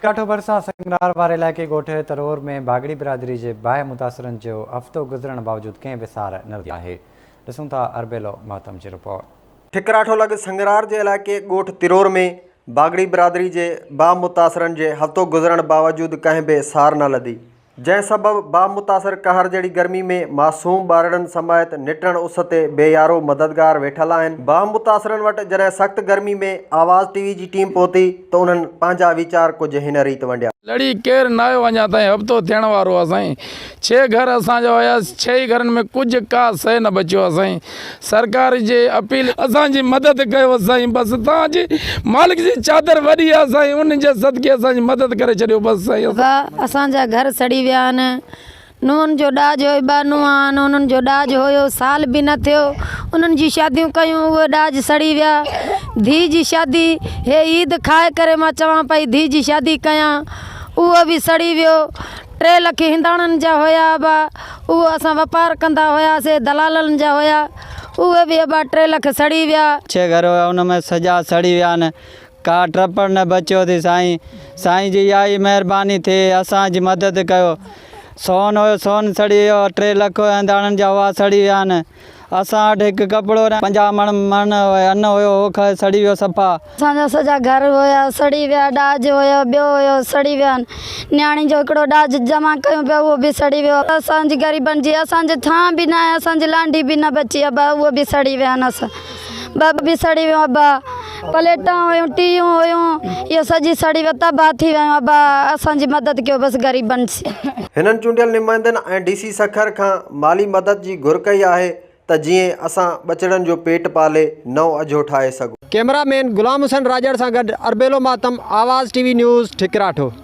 ڪاٺو ڀرسان سنگرار واري علائقي ڳوٺ ترور ۾ باگڙي برادري جي باهه متاثرن جو هفتو گذرڻ باوجود ڪنهن به سار نه لڌي آهي. ڏسون ٿا اربيلو مهتم جي رپورٽ. ٺڪراٺو لڳ سنگرار جي علائقي ڳوٺ ترور ۾ باگڙي برادري جي باهه متاثرن جي هفتو گذرڻ باوجود ڪنهن به سار نه لڌي. جنهن سبب باهه متاثر قهر جهڙي گرمي ۾ معصوم ٻارڙن سميت نٽهڻ اس تي بي يارو مددگار ويٺل آهن. باهه متاثرن وٽ جڏهن سخت گرمي ۾ آواز ٽي وي جي ٽيم پهتي ته انهن پنهنجا ويچار ڪجهه هن ريت ونڊيا. لڙي ڪير نه آيو اڃا تائين هفتو ٿيڻ وارو آ سائين ڇهه گهر اسان جا هيا ڇهه ئي گهرن ۾ ڪجهه ڪا شئي نه بچيو آ سائين سرڪار جي اپيل اسان جي مدد ڪيو سائين بس توهان جي مالڪ جي چادر وڏي آ سائين ان جي صدقي اسان جي مدد ڪري ڇڏيو بس سائين. ابا اسان جا گهر سڙي ويا آهن نونهن جو ڏاج هيو ٻه نونهن آهن انهن جو ڏاج هيو سال به نه ٿيو انهن جون شاديون ڪيون اهي ڏاج سڙي ويا ڌيء جي شادي هي عيد کائي ڪري مان چوان پئي ڌيء جي شادي ڪيان اهو به سڙي ويو ٽي لک هنداڻن جا هيا ابا اهو اسان وپار ڪندا هياسي دلالن جا هيا اهي به ابا ٽي لک سڙي ويا. ڇهه گهر هيا ان ۾ سڄا سڙي ويا آهن ڪا ٽپڙ نه بچيو ٿي سائين سائين جي اها ئي مهرباني ٿئي اسان جي مدد ڪيو سون هيو سون سڙي ويو ٽي لک هنداڻن جا هئا سڙي ويا آهن اسان وٽ هڪ ڪپڙو نه 50 مڻ مڻ ان هيو هو کائي سڙي ويو صفا. اسان جا سڄا گهر هيا سڙي ويا ڏاج هيو ٻيو هيو سڙي ويا آهن نياڻي جو هڪڙو ڏاج جمع ڪيون پيا اهو به سڙي ويو اسان جي غريبن جي اسان جي ٿانء به ناهي اسان جي لانڍي به نه بچي ابا اهو به سڙي ويا آهن اسان ٻه به سڙي ويون ابا پليٽان هيون ٽيون هيون اهو سڄي سڙي ويو تباهه ٿي ويا آهيون ابا اسان جي مدد ڪيو بس غريبن جي. هنن چونڊيل نمائندن ۽ ڊي سي سکر کان مالي مدد جي گهر ڪئي آهي ته جيئن اسان ٻچڙن جو پيٽ پالي نئون اجهو ٺاهي سگهون. ڪئميرا مين غلام حسين راڄڙ سان گڏ Arbelo Matam, Awaz T V news, Thikratho.